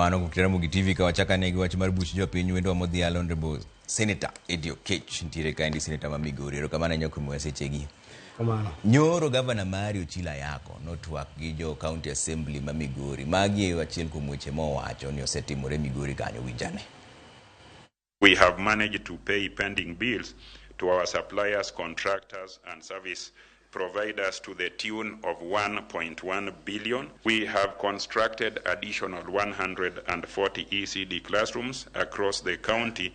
Erokamano kuom Ramogi TV ka wachak ane gi wach mar buch jopiny wendwa modhial Honorable Senator Eddy Oketch nitiere kaendi Senator ma Migori. Erokamano ahinya kuom sechegi. Kamano. Nyoro gavana mari Ochilo Ayako notwak gi jo County Assembly ma Migori. Magi e achiel kuom weche mowacho ni osetimore Migori kanyo winjane. We have managed to pay pending bills to our suppliers, contractors, and service providers to the tune of 1.1 billion. We have constructed additional 140 ECD classrooms across the county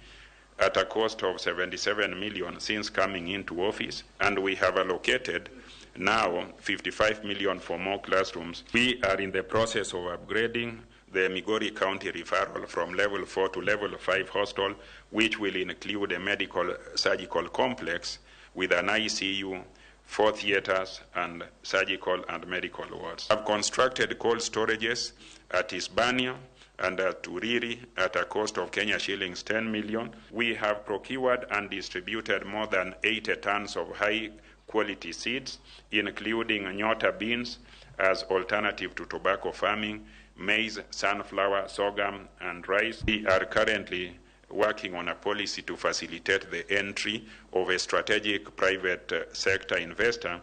at a cost of 77 million since coming into office, and we have allocated now 55 million for more classrooms. We are in the process of upgrading the Migori County referral from level 4 to level 5 hostel, which will include a medical surgical complex with an ICU, 4 theaters, and surgical and medical wards. I've constructed cold storages at Isbania and at Uriri at a cost of Kenya shillings 10 million. We have procured and distributed more than 80 tons of high quality seeds, including Nyota beans as alternative to tobacco farming, maize, sunflower, sorghum, and rice. We are currently working on a policy to facilitate the entry of a strategic private sector investor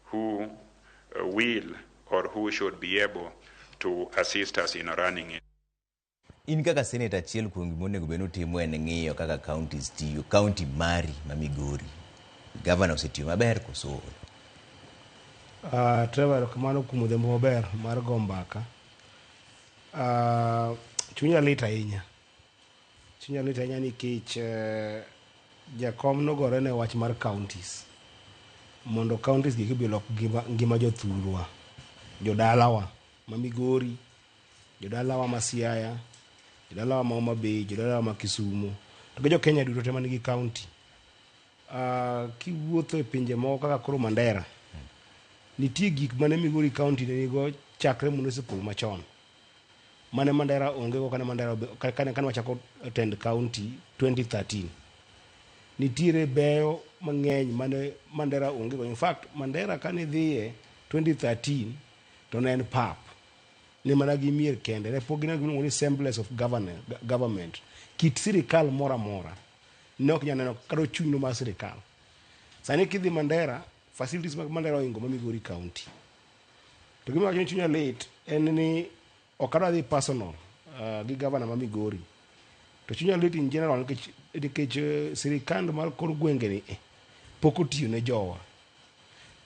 who will or who should be able to assist us in running it. In kaka senator achiel kuom gima onego bed ni utimo en ng'iyo kaka counties tiyo. County mari ma Migori, gavana osetiyo maber koso ooyo? Trevor, erokamano kuom odhiambo maber mar go mbaka. Chunya lit ahinya. Chunya lit ahinya nikech jakom nogore ne wach mar counties. Mondo counties gi obi olok ngima jothurwa, jodalawa ma Migori, jodalawa ma Siaya, jodalawa ma Homa Bay, jodalawa ma Kisumu, to gi jo Kenya duto te manigi county. Kiwuotho e pinje moko kaka koro Mandera, nitie gik mane Migori County ne nigo chakre municipal machon. Mane Mandera onge go kane Mandera kane wachako tend county 2013. Nitiere beyo mang'eny mane Mandera onge go. In fact, Mandera kane dhiye 2013 to ne en pap. Ne mana gi mier kende. Ne pok gineno gimiluongo ni semblance of government. Kit sirikal moro amora ne ok nyal neno kata ochung'no mar sirikal. Sani kidhi Mandera, facilities mag Mandera ohingo ma Migori County. To gima wacho ni chunya lit en ni ok adwa dhi personal gi gavana ma Migori. To chunya lit in general nikech sirikand mar kor gwenge ni pok otiyo ne jowa.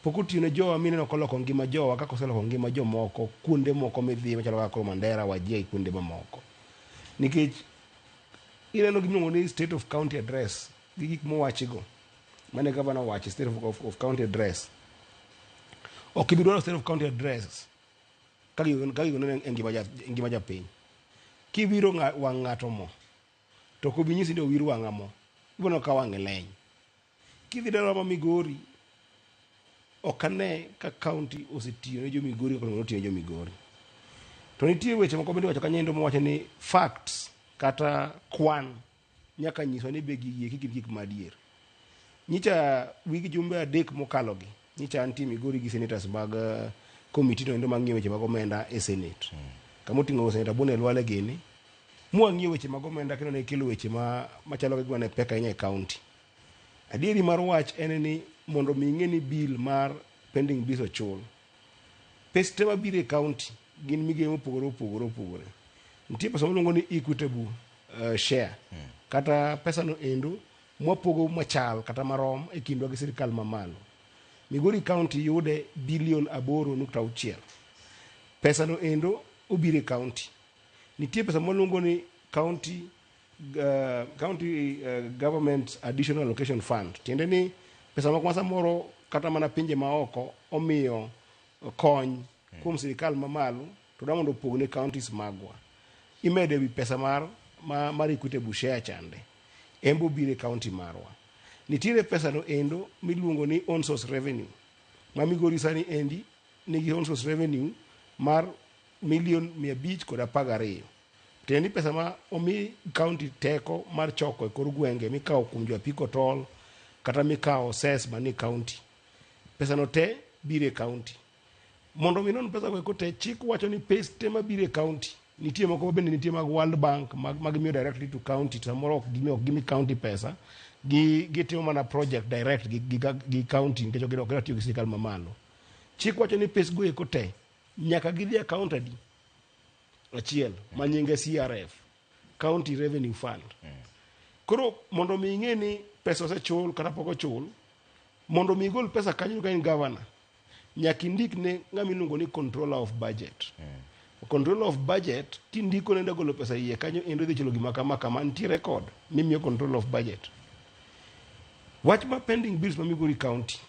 Pok otiyo ne jowa mineno koloko ngima jowa kaka oseloko ngima jomoko kuonde moko midhi machalo kaka koro Mandera, Wajir gi kuonde mamoko. Nikech ineno gimiluongo ni state of county address gi gik mowachigo mane gavana owacho state of county address. Ok ibi dwaro state of county address ka gigo neno e ngima japiny. Kiwiro wang' ng'ato mo to ok obi nyisi ni owir wang'a mo, ibiro neno ka wang'e leny. Kidhi dalawa ma Migori, ok ane ka county osetiyo ne jo Migori kaka onego otiyo ne jo Migori. To nitie weche moko bende iwacho kanyo endo mawacho ni facts kata kwan nyaka nyiswa ni be gigi eki gin gik madier. Nyicha wig jumbe 3 mokalogi, nyicha antie Migori gi senators mag committee no endo mang'iyo weche mag omenda e Senate. Kama oting'o Senator Boni Khalwale gini, mwang'iyo weche mag omenda kendo ne kelo weche machalo ka gima ne pek ahinya e county. Adieri mar wach en ni mondo mi ing'e ni bill mar pending bills ochul, pes te mabiro e county gin migepe mopogore opogore opogore. Nitie pesa miluongo ni equitable share kata pesa no endo mwapogo machal kata marom e kindwa gi sirikal mamalo. Migori County yude bilion 8.6. Pesa no endo obiro e county. Nitie pesa mwaluongo ni county government additional allocation fund. Tiende ni pesa moko ma samoro kata mana pinje maoko omiyo kony kuom sirikal mamalo to dwa mondo opog ne counties magwa. Imedo ewi pesa mar equitable share chande. En bo biro e county marwa. Nitiere pesa no endo miluongo ni own source revenue. Ma Migori sani endi nigi own source revenue mar milion 512. Tiende ni pesa ma omi county teko mar choko e kor gwenge mikawo kuom jo apiko tol kata mikawo cess manie county. Pesa no te biro e county. Mondo mi non pesa go eko te, chik wacho ni pes te mabiro e county Nitie moko bende nitie mag World Bank mag miyo directly to county, to samoro ok gimi, ok gimi county pesa, gi gitimo mana project direct gi county nikech ok gidwa tiyo gi sirikal mamalo. Chik wacho ni pes go eko te nyaka gidhi account adi? Achiel ma nyinge CRF, County Revenue Fund. Koro mondo mi ing'e ni pesa osechul kata pok ochul, mondo mi igol pesa kanyo ka in governor, nyaka indik ne ng'ama iluongo ni controller of budget. Controller of budget kindiko ne golo pesa iye kanyo endo idhi chulo gima kama kama, nitie record mimiyo controller of budget. Wach ma pending bills ma Migori County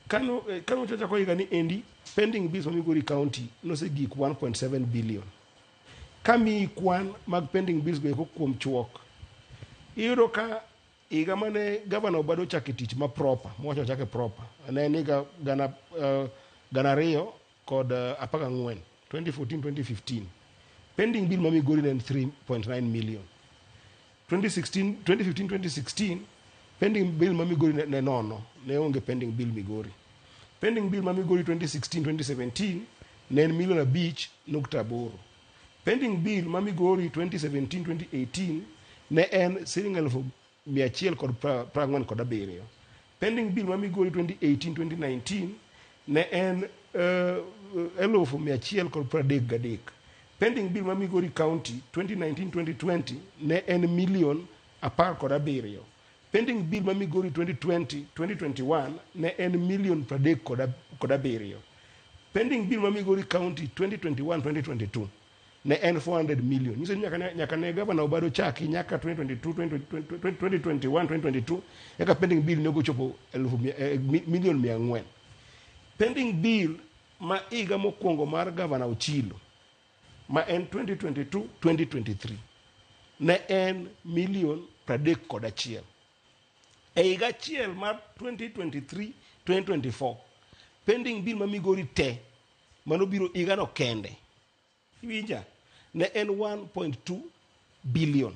kano chako higa ni endi, pending bills ma Migori County nosegik 1.7 billion. Kamiyi kwan mag pending bills go eko kuom chuok, iyudo ka higa mane gavana Obado ochake tich ma proper, mowacho ochake proper, ne en higa 2014, 2014 2015, pending bill ma Migori ne en 3.9 million. 2016 2015 2016 pending bill ma Migori ne nono, ne onge pending bill Migori. Pending bill ma Migori 2016 2017 ne en milion 5.8. Pending bill ma Migori 2017 2018 ne en siling 147,000. Pending bill ma Migori 2018 2019 ne en 133,000. Pending bill ma Migori County 2019 2020 ne en milion 17. Pending bill ma Migori 2020 2021 ne en milion 37. Pending bill ma Migori County 2021 2022 ne en 400 million. Nyiso ni nyaka ne gavana Obado chaki nyaka 2022 2021 2022 eka pending bill ne ochopo milion 400. Pending bill ma higa mokwongo mar gavana Ochilo ma en 2022 2023 ne en milion 31. E higa achiel mar 2023 2024, pending bill ma Migori te manobiro higano kende, iwinja, ne en 1.2 billion,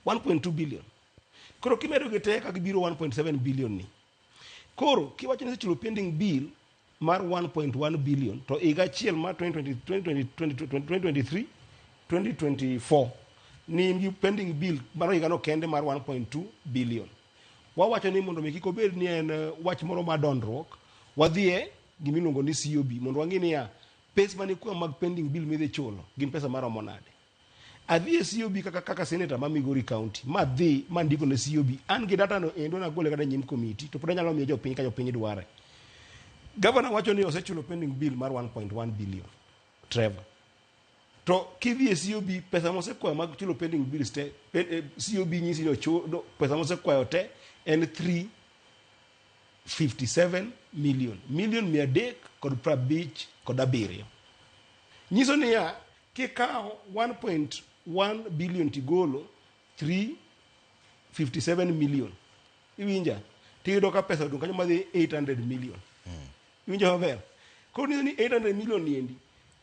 1.2 billion. Koro kimedo gi te ka gibiro 1.7 billion ni, koro kiwacho ni isechulo pending bill mar 1.1 billion, to higa achiel mar 2020 2023 2024 ni in gi pending bill mar higano kende mar 1.2 billion. Wawacho ni mondo mi kik obed ni en wach moro mar dondruok, wadhie gimiluongo ni COB mondo wang'i niya pes mane kwa mag pending bill midhi chulo gin pesa maromo nade. Adhi e COB kaka senator ma Migori County, madhi mandiko ne COB an gi data no endo, nagole kata nyim committee to pod anyalo miyo jopiny ka jopiny dware. Governor wacho ni osechulo pending bill mar 1.1 billion. Trevor, to kidhi e COB, pesa mosekwayo mag chulo pending bills te, COB nyisi ni no, pesa mosekwayo te en 357 million, million 357. Nyiso niya kikawo 1.1 billion tigolo 357 million, iwinja, tiyudo ka pesa odong' kanyo madhi 800 million. Iwinjo maber? Koro nyiso ni 800 million niendi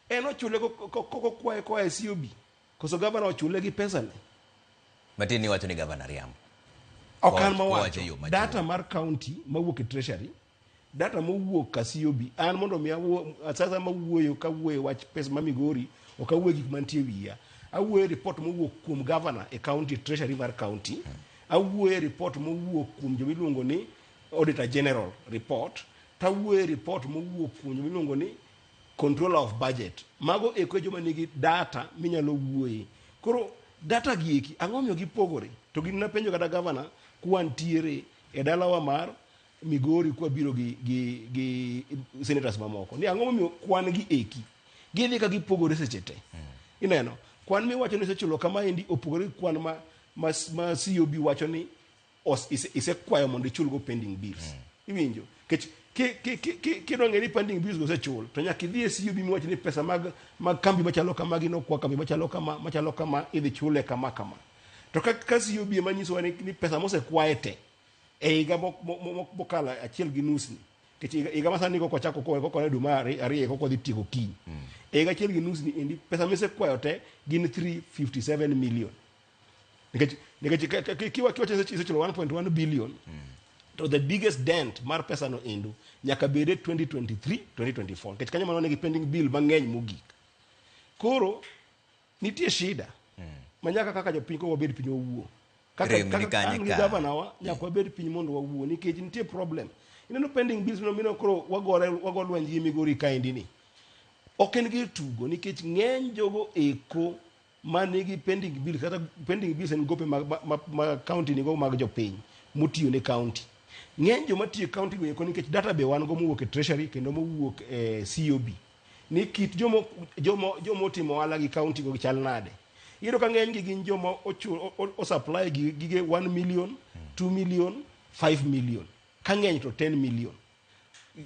en ochule kokwaye koa e COB koso gavana ochule gi pesa ne? Matin ni wacho ni gavana riambo. Ok an Kowacho mawacho e yo machuok. Data mar county mawuok e treasury, data mowuok ka COB, an mondo mi awuo sasa mawuoyo kawuoyo wach pesa ma Migori, ok awuoyo gik mantie wiya, awuoyo e report mowuok kuom governor e county treasury mar county, awuoyo e report mowuok kuom jomiluongo ni auditor general report, tawuoyo e report mowuok kuom jomiluongo ni controller of budget. Mago eko e joma nigi data minyalo wuoye. Koro data gi eki ang'o miyo gipogore? To gin napenjo kata gavana kwantiere e dalawa mar Migori kwabiro gi senators mamoko ni ang'o momiyo kwan gi eki gidhi ka gipogore seche te. Ineno kwan miwacho ni isechulo kama endi opogore gi kwan ma COB wacho ni isekwayo mondo ichulgo pending bills. Iwinjo? Kech kidwa ng'e ni pending bills go osechul, to nyaka idhi e COB miwach ni pesa mag kambi machalo kama gi nokwa kambi machalo kama machalo kama idhi chule kama kama. To ka COB ema nyisowa ni pesa mosekwaye te e higa mokalo achiel gi nus ni, nikech higa masani kok wachako koko dwe mar ariyo kok wadhi tieko kiny. E higa achiel gi nus ni endi pesa misekwayo te gin 357 million. Nikech kiwacho isechulo 1.1 billion, to the biggest dent mar pesa no endo nyaka bede 2023 2024, nikech kanyo mano nigi pending bill mang'eny mogik. Koro nitie shida ma nyaka kaka jopiny koro wabed piny wawuo. Kaka, Rem ni kaka kanye an gi ka? gavana wa nyaka wabed piny mondo wawuo nikech nitie problem. Ineno pending bills mino mino koro wagore wago lweny gi Migori kaendi ni. Ok en gir tugo nikech ng'eny jogo eko manigi pending bills kata pending bills en gope ma, ma, ma, ma county nigo mag jopiny motiyo ne county. Ng'eny joma tiyo e county go eko nikech data be wan go mowuok e treasury kendo mowuok e COB ni kit jomo jomo jomo otimo ohala gi county go chal nade. Iyudo ka ng'eny gi gin joma ochu- o, o, o supply gi gige 1 million, 2 million, 5 million. Ka ng'eny to 10 million.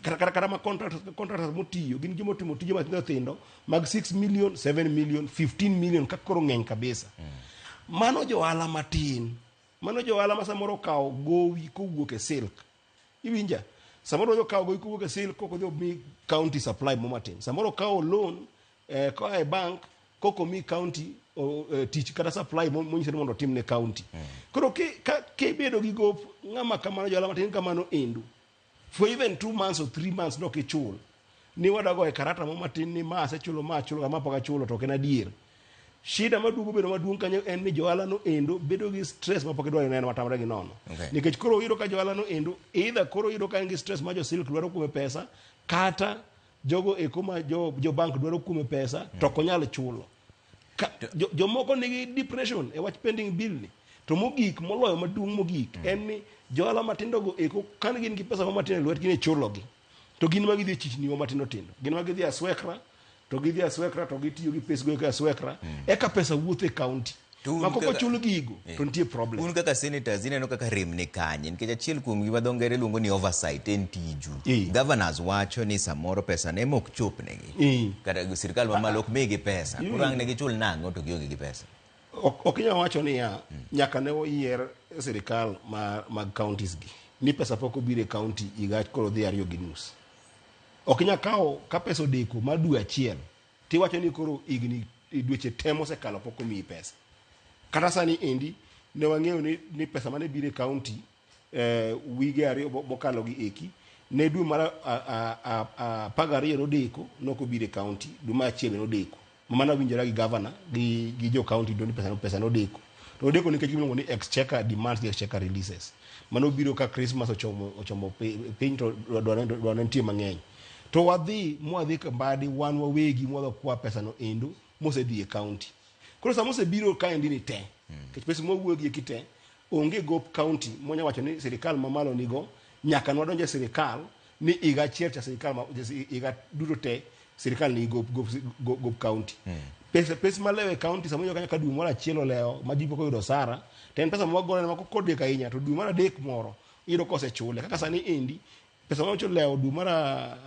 Kata kata kata ma contractors contractors motiyo gin joma otimo tije matindo tindo mag 6 million, 7 million, 15 million ka koro ng'eny kabisa. Mano johala matin. Mano johala ma samoro okawo gowi kowuok e silk. Iwinja? Samoro odhi okawo gowi kowuok e silk kok odhi omi county supply mo matin. Samoro okawo loan koa e bank kok omi county tich kata supply monyise ni mondo otim ne county. Koro kibedo gi gop ng'ama kamano johala matin kamano endo for even 2 months or 3 months nok ichul ni wadago e karata mo matin ni ma asechulo ma achulo kama pok achulo to ok en adier. Shida maduogo bedo maduong' kanyo en ni johala no endo bedo gi stress ma pok idwaro neno matamre gi nono. Nikech koro iyudo ka johala no endo either koro iyudo ka en gi stress ma jo silk dwaro kuome pesa kata jogo eko ma jo bank dwaro kuome pesa to ok onyal chulo. Jomoko nigi depression e wach pending bill ni. To mogik moloyo maduong' mogik en ni johala matindo go eko kan gin gi pesa ma matin e lwetgi ni chulogi. To gin ma gidhi e chichni wa matindo tindo. Gin ma gidhi aswekra to gidhi aswekra to gitiyo gi pes go eko e aswekra eka pesa wuotho e county. To un Ma kok ochul gigo to nitie problem. Un kaka senators ineno kaka rem ni kanye nikech achiel kuom gima dho ngere luongo ni oversight en tiju. Governors wacho ni samoro pesa ne mok chop negi. Kata sirikal mamalo ok migi pesa. Koro ang' ne gichul nang'o to gionge gi pesa. Ok inyal wacho niya nyaka ne oyier sirikal mag counties gi ni pesa pok obiro e county higa koro dhi 2.5. Ok inyal kawo ka pesa odeko mar dwe achiel tiwacho ni koro higni dweche te mosekalo pok omiyi pesa. Kata sani endi ne wang'eyo ni pesa mane biro e county wige 2 mokalo gi eki ne dwe mar 12 nodeko nok obiro e county, dwe mar 1 nodeko. Mana winjora gi governor gi jo county duto ni pesa nodeko. To odeko nikech gimiluongo ni exchequer demands gi exchequer releases. Mano biro ka Christmas ochomo piny to dwaro ne nitie mang'eny. To wadhi mwadhi Mbadi wan wawegi mwadhi kwa pesa no endo mosedhi e county. Koro sama osebiro kaendi ni te, nikech pesa mwawuoyo gi eki te, onge gop county monya wacho ni sirikal mamalo nigo nyaka nwadonj e sirikal ni higa achiel cha sirikal ma, higa duto te sirikal nigi gop county. Pesa malewo e county sama iyudo kanyo ka dwe moro achiel olewo ma ji pok oyudo osara to en pesa ma wagone ma kodeko ahinya to dwe mar adek moro iyudo kosechule. Kaka sani endi pesa ma olewo dwe mar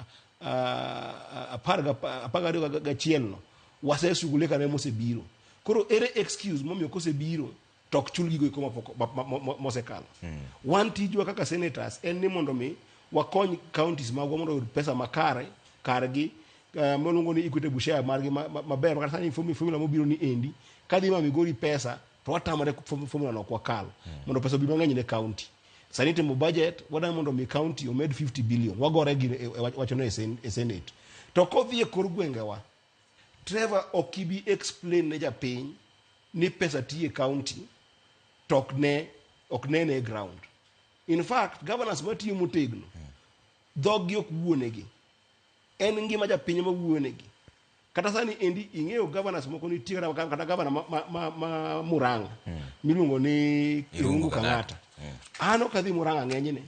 12 no waseshughulika ne mosebiro. Koro ere excuse momiyo kosebiro to ok chul gigo eko mapok mosekalo. Wan tijwa kaka senators en ni mondo mi wakony counties magwa mondo oyud pesa makare kargi maluongo ni equitable share margi maber. Kata sani formula mobiro ni endi kadhi ma Migori pesa to watamore formula no ok wakal mondo pesa obi mang'eny ne county. Sani timo budget wadwa mondo mi county omed 50 billion wagore gi wachono e senate. To kodhi e kor gwengewa Trevor ok ibi explain ne japiny ni pesa tiyo e county to ok nene e ground. In fact, governors matiyo motegno dhog gi ok wuonegi. En ngima japiny ema wuonegi. Kata sani endi ing'eyo governors moko nitie kata governor ma Murang'a miluongo ni Irungu Kang'ata. An ok adhi Murang'a ng'enyne.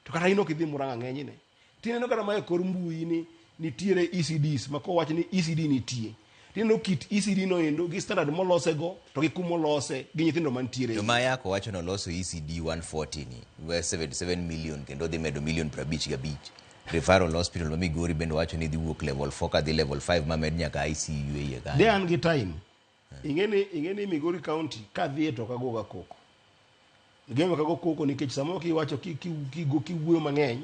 To kata in ok idhi Murang'a ng'enyne. Tineno kata ma e kor mbui ni nitiere ECDs ma kowach ni ECD nitie. Tineno kit ECD no endo gi standard molose go to gi kumolose gi nyithindo mantiere. To ma yako wacho noloso ECD 140 ni 77 million kendo dhi medo million 55. Referral hospital ma Migori bende wacho ni dhi wuok level 4 kadhi level 5 mamed nyaka ICU e iye kanyo. De an gi time. Ing'e ni Migori County kadhiye to ok agoga koko. Gima ok ago koko nikech samoro kiwacho kiwuoyo mang'eny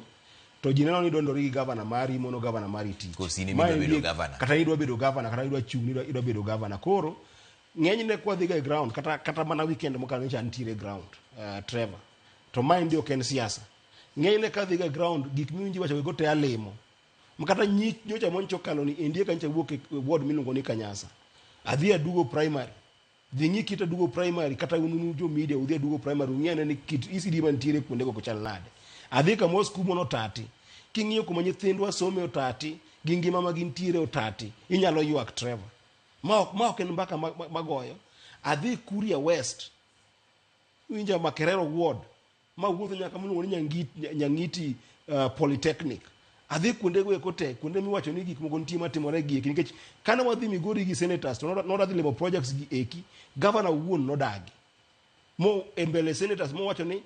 to ji neno ni idondori gi gavana mari mono gavana mari tich. Koso in ema idwa bedo gavana. Kata idwa bedo gavana kata idwa chung' idwa bedo gavana. Koro ng'enyne kwadhiga e ground kata mana weekend mokalo nyocha antiere e ground Trevor. To maendi ok en siasa. Ng'enyne kadhiga e ground gik miwinjo iwacho go te alimo. Kata nyocha moncho okalo ni endi eka nyocha wuok e ward miluongo ni Kanyasa. Adhi Adugo Primary. Dhi ng'i kit Adugo Primary kata un jo media udhi Adugo Primary ung'i ane ni kit ECD mantiere kuondego ok chal nade. Adhi kamoro skul moro otati. King'iyo kuma nyithindwa some otati gi ngima ma gintiere otati, inyalo ywak Trevor. Ma ok ma ok en mbaka magoyo. Adhi Kuria West, iwinjo Makerere Ward, ma wuotho nyaka miluongo ni Nyangiti Polytechnic. Adhi kuonde go eko te, kuonde miwacho ni gik moko nitie matimore gi eki nikech kane wadhi Migori gi senators to nodadhi limo projects gi eki, governor owuon nodagi. Mo e mbele senators mowacho ni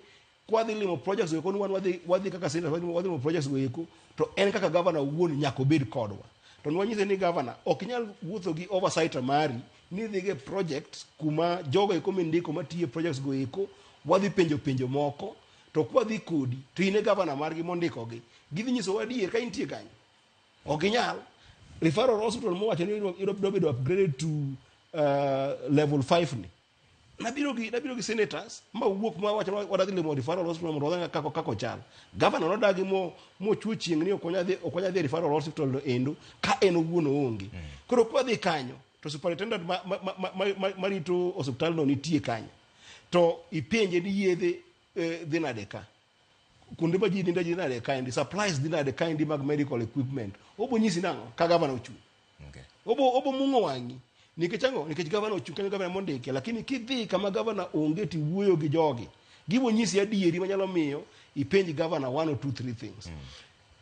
kwadhi limo projects go eko ni wan wadhi kaka senators wadhi limo projects go eko to en kaka governor owuon nyaka obed kodwa. To nwanyise ni governor ok inyal wuotho gi oversight mari ni idhi ge projects kuma jogo eko mindiko matiyo e projects go eko wadhi penjo penjo moko to kwadhi kodi to in e governor margi mondikogi gidhi nyisowa adier ka intie kanyo. Ok ginyal. Referral hospital mowacho ni idwa bedo upgraded to level 5 ni. Nabiro gi senators ma wuok ma wacho ni wadhi limo referral hospital mondo wadhi kaka ochal. Governor nodagi mochuo chieng' ni ok wanyal dhi e referral hospital no endo ka en owuon oonge. Koro kwadhi kanyo to superintendent marito osiptal no nitie kanyo. To ipenje ni yedhe dhi nade ka? Kuonde ma ji ninde dhi nade kaendi? Supplies dhi nade kaendi mag medical equipment? Obo nyisi nang'o ka governor ochung'? Obo mung'o wang'i. Nikech ang'o? Nikech governor ochung' kanyo, governor mondike. Lakini kidhi kama governor onge tiwuoyo gi jogi, gibo nyisi adieri manyalo miyo ipenj governor 1 or 2 3 things.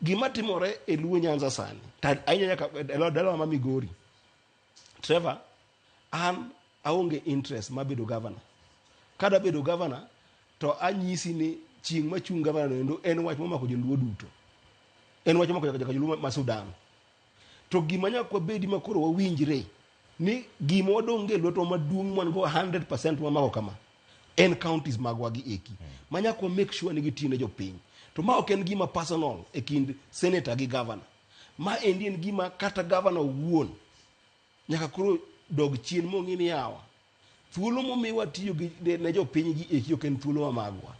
Gima timore e Luo Nyanza sani, ahinya nyaka e dalawa ma Migori. Trevor, an aonge interest mar bedo governor. Kada bedo governor, to anyisi ni chieng' machung' governor no endo en wach momako joluo duto. En wach momako nyaka joluo ma Sudan. To gima nyaka wabedi ma koro wawinjre ni gima wadong' e lwetwa maduong' wan go 100% mamako kama en counties magwa gi eki. Ma nyaka wa make sure ni gitiyo ne jopiny. To ma ok en gima personal e kind senator gi governor. Ma endi en gima kata governor owuon nyaka koro dog chien mong'i ni yawa. Thuolo momiwa tiyo gi ne jopiny gi eki ok en thuolo ma magwa.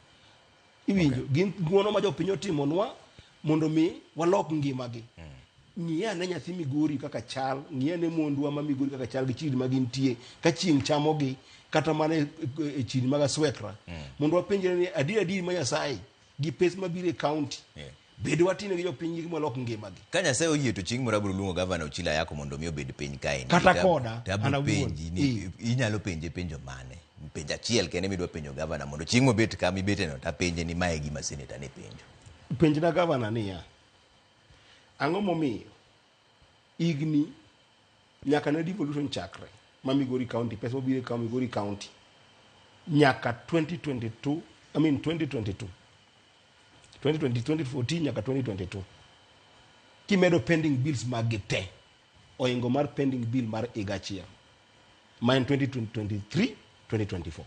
Iwinjo, gin ng'uono ma jopiny otimonwa mondo mi walok ngimagi. Ng'i ane nyathi Migori kaka chal, ng'i ane mondwa ma Migori kaka chal gi chirni ma gintie, ka chieng' chamogi, kata mana e chirni mag Aswekra. Mondo wapenjre ni adier adier ma Nyasaye gi pes mabiro e county, bed watine gi jopiny gi walok ngimagi. Ka Nyasaye oyie to chieng' moro abiro luongo gavana Ochilo Ayako mondo mi obed piny kaendi. Kata koda, To abiro an awuon. penji ni inyalo penje penjo mane? Penjo achiel kende midwa penjo gavana mondo chieng' mobet kama ibeteno to apenje ni mae e gima seneta ne penjo. Penjna gavana niya, ang'o momiyo higni nyaka ne devolution chakre ma Migori County, pesa mobiro e Migori County nyaka 2022, I mean 2022, 2020, 2014 nyaka 2022, kimedo pending bills mag gi te, oingo mar pending bill mar higa achiel ma en 2023 2024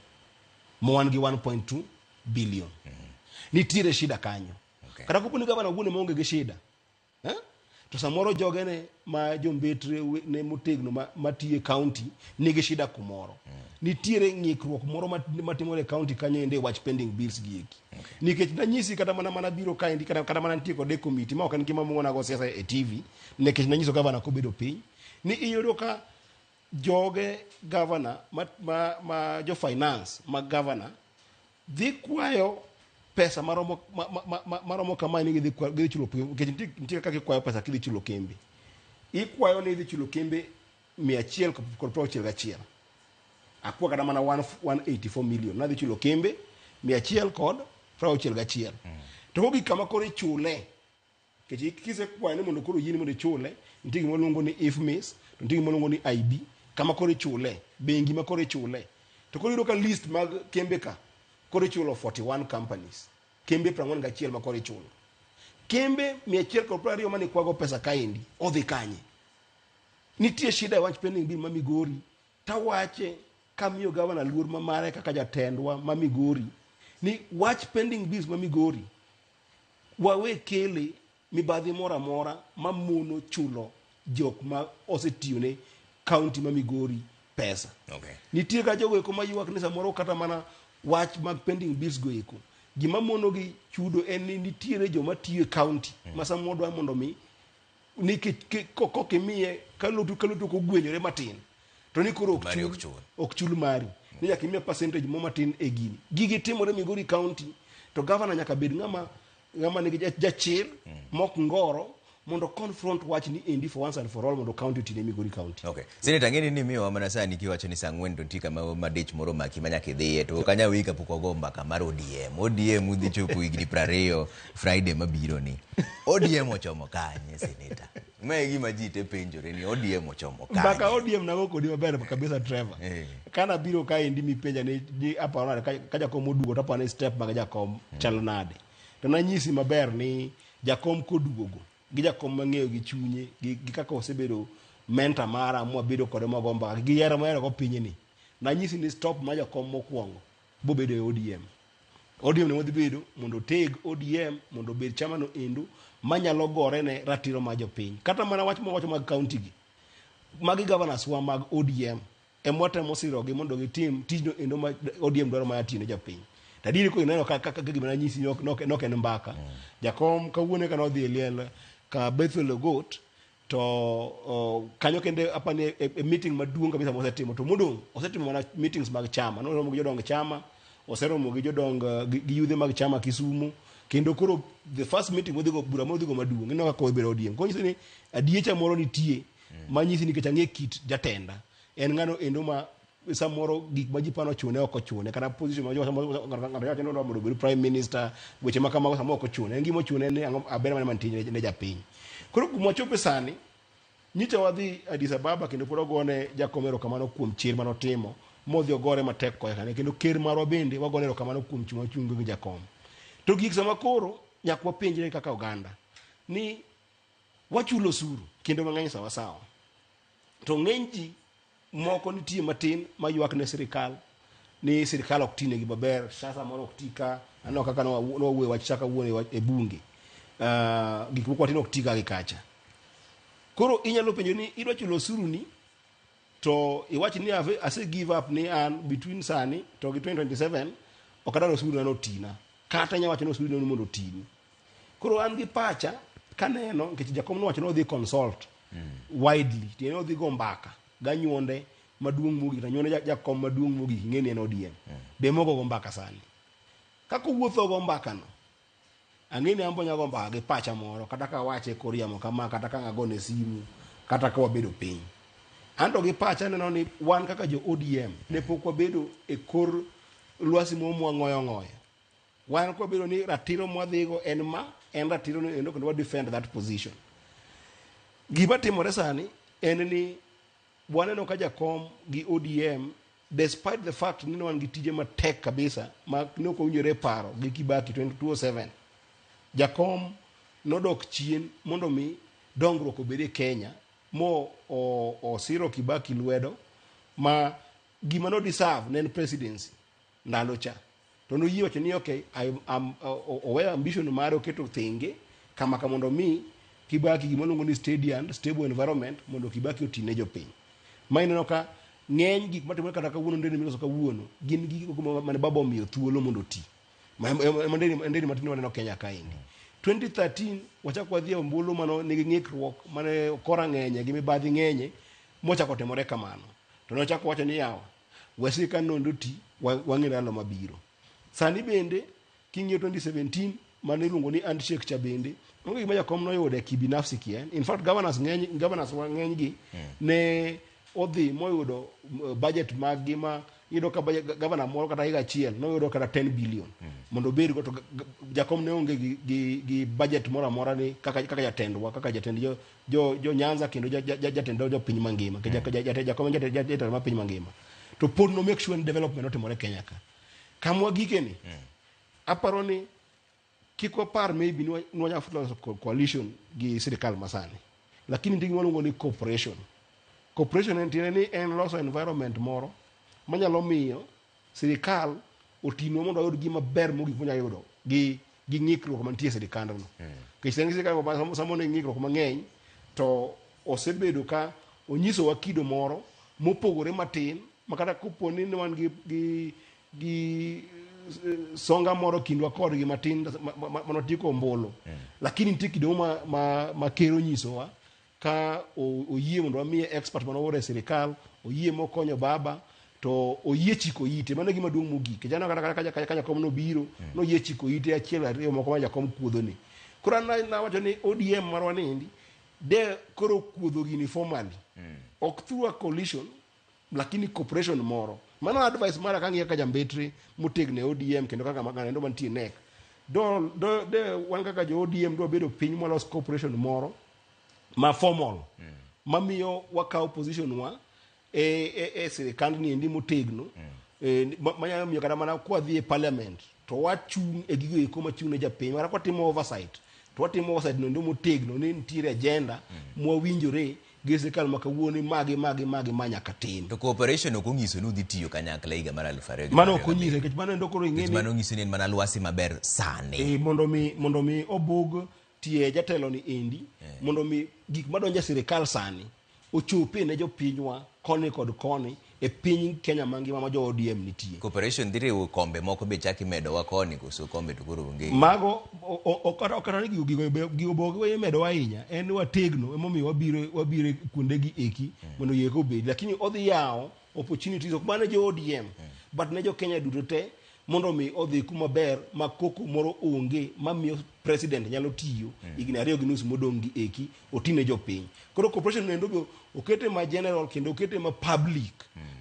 ma wan gi 1.2 billion. Nitiere shida kanyo. Kata kopo ni gavana owuon ema onge gi shida, To samoro jogene ma jombetre ne motegno matiyo e county nigi shida kumoro. Nitiere ng'ikruok moro matimore e county kanyo ende wach pending bills gi eki. Nikech nanyisi kata mana biro kaendi kata mana nitie kode committee ma ok en gima muona go siasa e TV, nikech nanyiso gavana kobedo piny ni iyudo ka joge gavana ma jo finance ma gavana dhi kwayo pesa maromo kamae ni gidhi chulo piny, nikech nitie kaka ikwayo pesa kidhi chulo kembe. Ikwayo ni idhi chulo kembe mia achiel kod piero auchiel gachiel. Akwa kata mana 184 million. Nadhi chulo kembe mia achiel kod piero auchiel gachiel. To kogik kama koro ichule, nikech kisekwayo ni mondo koro oyieni mondo ichule, nitie gima iluongo ni IFMIS, to nitie gima iluongo ni IB, kama koro ichule, bengi ma koro ichule. To koro iyudo ka list mag kembe ka, koro ichulo 41 companies, kembe piero ang'wen gachiel ma koro ichulo. Kembe mia achiel kod piero ariyo mane ikwago pesa kaendi, odhi kanye? Nitie shida e wach pending bill ma Migori, tawache kamiyo gavana luor ma mare kaka jatendwa ma Migori, ni wach pending bills ma Migori, wawe kele mibadhi moro amora mamono chulo jok ma osetiyone county ma Migori pesa. Nitie ka jogo eko maywak ni samoro kata mana wach mag pending bills go eko, gima mono gi chudo en ni nitiere joma tiyo e county ma samoro dwa mondo mi ni kok imiye ka lotu ok ogwenyore matin. To ni koro ok Mari chul, ok chul. ok chul mari. Ni nyaka imiya percentage mo matin e gini. Gigi timore Migori County to governor nyaka bed ng'ama ng'ama nigi jachir mok ngoro mondo confront wach ni endi for once and for all mondo county otine Migori County. Okay. Senator, ang'e ni nimiyowa mana sani kiwacho ni saa ang'wen to nitie kama madich moro omaki ma nyaka idhiye to ok anyal weyi kapok wago mbaka mar ODM. ODM udhi chopo higni 20 Friday mabiro ni. ODM ochomo kanye, Senator? Ma e gima ji te penjore ni ODM ochomo kanye. Mbaka ODM nago kodi maber kabisa Trevor. Kana biro kaendi mipenja ni aparo nade ka jakom oduogo to aparo ni step mag jakom chal nade. To nanyisi maber ni jakom koduogo gi jakom mang'eyo gi chunye gi kaka osebedo mentor mara mwabedo kode mwago mbaka gi hera mohero go pinyni. Nanyisi ni stop ma jakom mokwongo bobedo e ODM. ODM ne wadhi bedo mondo oteg ODM mondo obed chama no endo manyalo gore ne ratiro mar jopiny. Kata mana wach mwawacho mag county gi. Magi governors wa mag ODM ema watemo sirogi mondo gitim tijno endo ma ODM dwaro mar tiyo ne jopiny. To adieri koro ineno ka gima nanyisi ni ok en mbaka. Jakom kawuono eka nodhi e liel ka Bethel Ogot to kanyo kende apani e meeting maduong' kabisa mosetimo to modong' osetimo mana meetings mag chama. Noromo gi jodong chama, oseromo gi jodong gi yudhe mag chama Kisumu kendo koro the first meeting modhigo bura modhigo maduong' ineno kaka obedo ODM. Koro nyiso ni adiecha moro nitie manyisi nikech ang'e kit jatenda en ng'ano endo ma samoro gik ma ji pano chune ok ochune kata position ma ng'ato wacho ni odwa mondo obed prime minister weche ma kamago samoro ok ochune en gima ochune ni ang'o aber mane mantie ne japiny. Koro kuma wachope sani nyicha wadhi Addis Ababa kendo pod ogone jakom erokamano kuom chir manotimo modhi ogore matek kocha kane kendo ker marwa bende wagone erokamano kuom chung' mochung' gi jakom. To gik sama koro nyaka wapenjre kaka oganda ni wachulo osuru kendo mang'eny sawa sawa to ng'eny ji moko nitie matin maywak ne sirikal ni sirikal ok tinegi maber SHA samoro ok ti ka aneno kaka nowawuoyo wach SHA kawuono e bunge gik moko matin ok ti ka gi kacha koro inyalo penjo ni idwa chulo osuru ni to iwach ni ase give up ni an between sani to gi 2027 ok adwar osuru na notina kata inyalo wacho ni osuru ni mondo otini koro an gi pacha kaneno nikech jakom nowacho ni odhi consult widely tiende ni odhi go mbaka ganyuonde maduong' mogik to anyuonde jakom maduong' mogik ing'e ni en ODM be mogo go mbaka sani kaka owuotho go mbaka no ang'e ni an bo go mbaka gi pacha moro kata ka awache e kor yamo kama kata ka agone simu kata ka wabedo piny anto gi pacha aneno ni wan kaka jo ODM ne pok wabedo e kor lwasi moro mwang'oyo ng'oyo wan kwabedo ni ratiro mwadhigo en ma en ratiro no endo kendo wa defend that position gima timore sani en ni waneno ka jakom gi ODM despite the fact ni ne wan gi tije matek kabisa ma ne ok owinjore paro gi Kibaki 2007 jakom nodok chien mondo mi dongruok obed e Kenya mo osiro Kibaki lwedo ma gima no deserve ne en presidency ndalo cha to noyie wacho ni okay oweyo ambition mare oketo thenge kama ka mondo mi Kibaki gima luongo ni steady and stable environment mondo Kibaki oti ne jopiny. Ma ineno ka ng'eny gik matimore kata kawuono nderni miloso kawuono gin gik mane baba omiyo thuolo mondo oti. Ma ema nderni matindo waneno Kenya kaendi. 2013 wachako wadhi e ombulu mano nigi ng'ikruok mane kora ng'enye gi mibadhi ng'enye mochako timore kamano. To nochako wacho ni yawa we sirkal nondo ti wang'e ndalo mabiro. Sani bende king'iyo 2017 mane iluongo ni handshake cha bende onge gima jakom noyude kibinafsi kien. In fact governors ng'eny governors wa ng'eny gi ne odhi moyudo budget mag gi ma iyudo ka budget, governor moro kata higa achiel noyudo kata 10 billion mondo obed go to jakom ne onge gi budget moro amora ni kaka jatendwa kaka jatend jo Nyanza kendo jatend jo piny mangima jakom en jatend mar piny mangima to pod no make sure ni development otimore Kenya ka kamwa gikeni aparo ni kik wapar maybe ni wanyalo loso coalition gi sirikal masani lakini nitie gima waluongo ni cooperation. Cooperation en tiende ni en loso environment moro manyalo miyo sirikal otinwa mondo wayud gima ber mogik mwanyalo yudo gi ng'ikruok mantie e sirikandno. Nikech en sirikal sama nigi ng'ikruok mang'eny to osebedo ka onyisowa kido moro mopogore matin ma kata kopo ni wan gi songa moro kindwa kodgi matin manotieko ombulu lakini nitie kido ma ker onyisowa ka oyie mondo wamiye expert manooro e sirikal Oyie mokonyo baba to oyie chiko ite. Mano e gima duong' mogik. Nikech aneno kata kata ka jakom nobiro, noyie chiko ite achiel ariyo moko ma jakom kuodho ni. Koro an nawacho ni ODM marwa niendi de koro kuodho gini formally. Ok through a coalition, lakini cooperation moro. Mano advice mara kang'iyo kaka jambetre motegno e ODM kendo kaka ng'ano mantie NEC. Do, do, de wan kaka jo ODM dwa bedo piny mwalos cooperation moro ma formal mamiyo wakawo position wa e sirikand ni endi motegno manyalo miyo kata mana kwadhi e parliament to wachung' e gigo eko machung' ne japiny kata kwatimo oversight to watimo oversight no endo motegno ni nitiere agenda mwawinjore gi sirikal ma kawuono ni magi magi magi ma nyaka tim. To cooperation ok onyiso ni udhi tiyo kanyakla higa mar 2027. Mano ok onyiso nikech mano endo koro ing'e ni mano nyiso ni en mana lwasi maber sani. Mondo mi obug tie jatelo ni endi mondo mi gik madonjo e sirikal sani ochope ne jopinywa koni kod koni e piny Kenya mangima ma jo ODM nitie. Cooperation dhi riwo kombe moko be chak imedowa koni koso kombe to koro onge. Mago ok kata ni gigo bo imedowa ahinya en ni wategno emomiyo wabiro kuonde gi eki mondo yeko obedi, lakini odhi yawo opportunities ok mana jo ODM but ne jo Kenya duto te mondo mi odhi kuma ber ma koko moro onge mamiyo president nyalo tiyo higni 2.5 modong' gi eki otine jopiny. Koro cooperation endo be okete ma general kendo okete ma public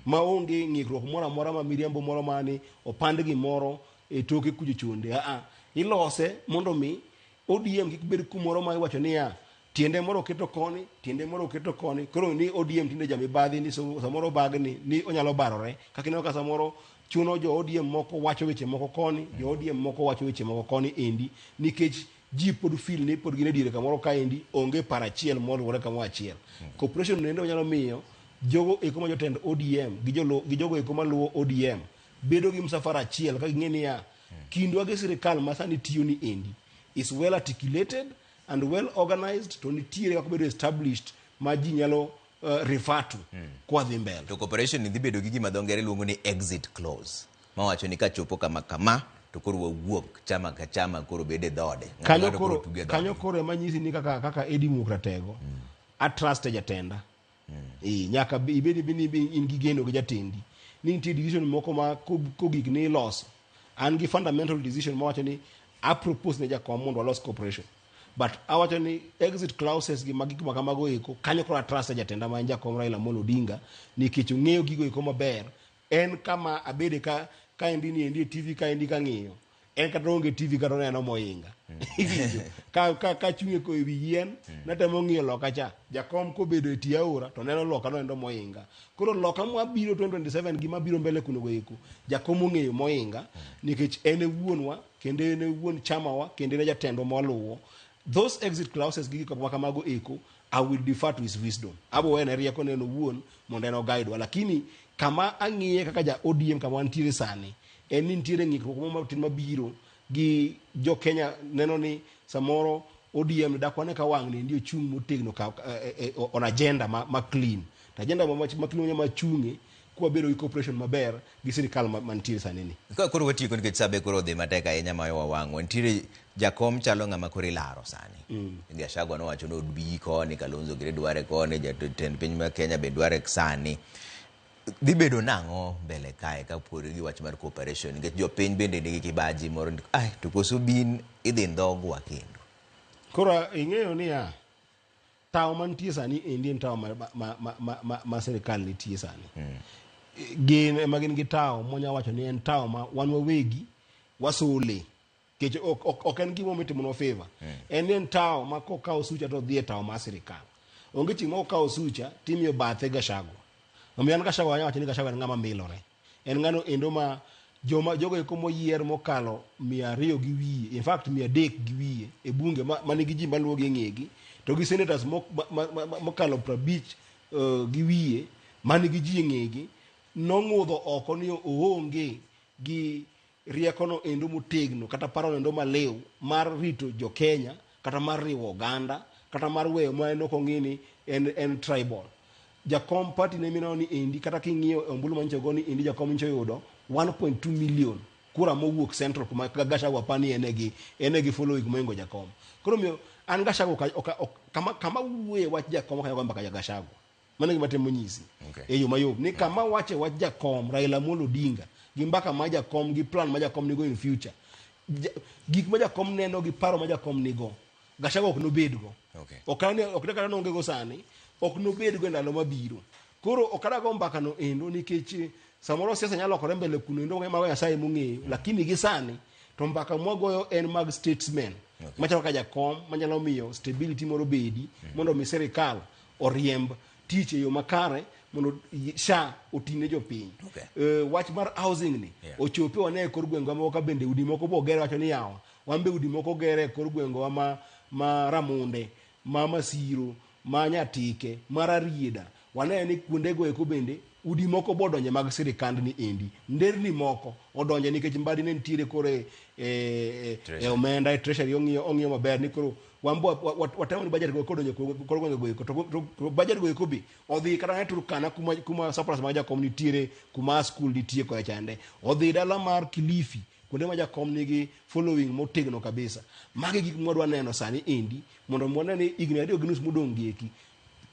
ma onge ng'ikruok moro amora ma miriambo moro mani opand gimoro e toke kucho chonde. Aa, ilose mondo mi ODM kik bed kumoro ma iwacho niya tiende moro oketo koni, tiende moro oketo koni, koro ni ODM tinde jamibadhi ni samoro bagni ni onyalo barore kaka ineno ka samoro chuno jo ODM moko wacho weche moko koni, jo ODM moko wacho weche moko koni endi nikech ji pod feel ni pod gin e diere kamoro kaendi onge paro achiel moriwore kamoro achiel. Cooperation endo nyalo miyo jogo eko ma jotend ODM gi jogo eko maluwo ODM bedo gi msafara achiel ka ging'e niya kindwa gi sirikal ma sani tiyo ni endi is well articulated and well organized to nitiere kaka obedo established ma ji nyalo refer to kwadhi mbele. To cooperation ni dhi bedo gi gima dho ngere luongo ni exit clause. Mawacho ni kachopo kama kama to koro wawuok chama ka chama koro bed e dhode. Ng'ato kanyo ng'ato koro tuge dhode. Kanyo koro ema nyisi ni kaka Eddie Mukratego a trust e jatenda. Nyaka ibed ni in gi geno gi jatendi ni nitie decision moko ma kogik ni iloso an gi fundamental decision mawacho ni a propose ne jakom mondo walos cooperation, but awacho ni exit clauses gi mag gik ma kamago eko kanyo koro a trust e jatenda ma en jakom Raila Amolo Odinga nikech ong'eyo gigo eko maber. En kama abede ka kaendi ni endi e TV kaendi kang'iyo en kata onge TV kata oneno moinga. Iwinjo? Ka chung' e wi yien natemo ng'iyo loka cha jakom kobedo e tie aora to neno loka no moinga. Koro loka mwabiro 2027 gi mabiro mbele kunogo eko jakom ong'eyo moinga nikech en e wuonwa kendo en e wuon chamawa kendo en e jatendwa mwaluwo. Those exit clauses gi gik ma kamago eko I will defer to his wisdom. Abo wene rieko ne en owuon mondo en oguide-wa, lakini kama ang'iye kaka ja ODM kama wantiere sani en ni nitiere ng'ikruok moro matin mabiro gi jo Kenya neno ni samoro ODM dak wane ka wang' ni endi ochung' motegno ka, on agenda ma clean to agenda ma clean ma chung'e kwabedo gi cooperation maber gi sirikal mantiere sani ni. Ka koro watieko nikech sa be koro odhi matek ahinya ma wawang'o. Nitiere jakom chalo ng'ama koro ilaro sani. Gachagua nowacho ni odbi koni, Kalonzo gire dware koni, jatend piny ma Kenya be dware sani. Dhi bedo nang'o mbele kae kapore gi wach mar cooperation nikech jopiny bende nigi kibaji moro ni ai to koso bin idhi ndhogwa kendo. Koro ing'eyo niya tawo mantie sani endi en tawo ma sirikal nitie sani. Gin ema gin gi tawo monya wacho ni en tawo ma wan wawegi wasole nikech ok en gima mitimonwa favor. En ni en tawo ma kokawo sucha to odhi e tawo mar sirikal. Onge chieng' ma kokawo sucha timiyo bathe Gachagua. Omiyo an Gachagua anya wacho ni Gachagua en ng'ama milore. En ng'ano endo ma joma jogo eko moyier mokalo 200 gi wiye, in fact 300 gi wiye e bunge ma nigi ji maluwogi e ng'egi to gi senators mokalo 50 gi wiye manigi ji e ng'egi nong'udho oko ni oonge gi riekono endo motegno kata parono endo maliw mar rito jo Kenya kata mar riwo oganda kata mar weyo ma en ok ong'i ni en tribal. Jakom party ne mineno ni endi kata king'iyo e ombulu manyicho go ni endi jakom nyicho yudo 1.2 million kura mowuok central kuma Gachagua pani en e gi following moingo jakom. Koro omiyo an Gachagua kama wuoye wach jakom ok anyal go mbaka ja Gachagua. Mano e gima atemo nyisi. Okay. E yo mayom. Ni kama wache wach jakom Raila Amolo Odinga gi mbaka ma jakom gi plan ma jakom nigo in future. Ja, gik ma jakom neno gi paro ma jakom nigo. Gachagua ok nobedgo. Okay. Ok ane ok ne kata nonge go sani, ok nobedgo e ndalo mabiro. Koro ok adago mbaka no endo nikech samoro siasa nyalo lokore mbele kuno endo mago Nyasaye mong'eyo, lakini gi sani to mbaka mwagoyo en mag statesmen Okay. machalo kaka jakom manyalo miyo stability moro bedi mondo mi sirikal oriemb tich e yo makare mondo SHA otine jopiny. Okay. Wach mar housing ni Yeah. ochope wane e kor gwengwa moko ka bende udi moko boger wacho ni yawa wan be udi moko gere e kor gwengwa ma Ramunde, ma Masiro, ma Nyatike, ma Rarieda. Wane ni kuondego eko bende udi moko bodonje mag sirikand ni endi. Nderni moko odonje nikech Mbadi ne nitiere koro e omenda e treasury ong'iyo maber ni koro wan bo watemo ni budget go kodonjo kor gwenge go eko to budget go eko be odhi kata ne Turkana kuma surplus mag jakom nitiere, kuma school nitie kocha chande. Odhi dala mar Kilifi kuonde ma jakom nigi following motegno kabisa. Magi gik mwadwa neno sani endi mondo wane ni higni 2.5 modong' gi eki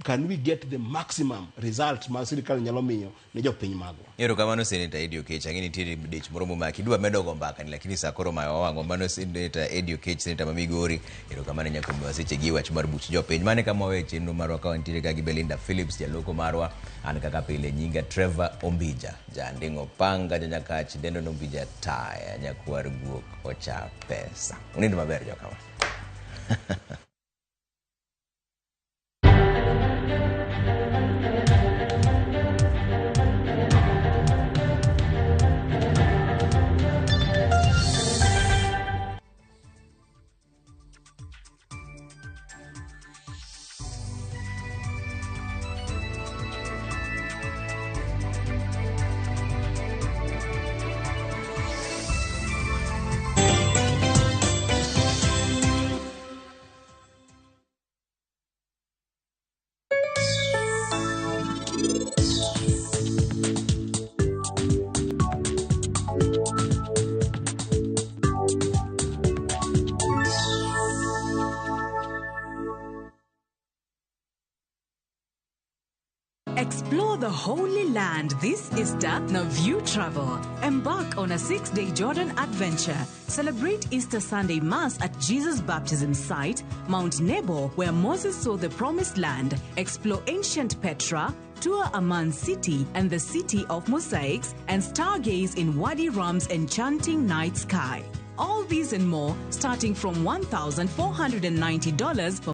can we get the maximum results ma sirikal nyalo miyo ne jopiny magwa. Erokamano Senator Eddie Okech, ang'e nitiere dich moro momaki, idwa medo go mbaka ni lakini saa koro mayo wang'o. Mano Senator Eddie Okech, Senator ma Migori. Erokamano nyaka kuom seche gi wach mar buch jopiny. Mane kama wawe chenro marwa ka wantiere ka gi Belinda Phillips, jaloko marwa. An kaka pile nyinga Trevor Ombija, janding'o panga, janyakach, dendo no Ombija taya, nyakwar guok ocha pesa. Unind maber jokawa. Explore the Holy Land this Easter, Naview Travel. Embark on a 6-day Jordan adventure. Celebrate Easter Sunday Mass at Jesus' baptism site, Mount Nebo, where Moses saw the Promised Land. Explore ancient Petra, tour Amman City and the City of Mosaics, and stargaze in Wadi Rum's enchanting night sky. All these and more, starting from $1,490 for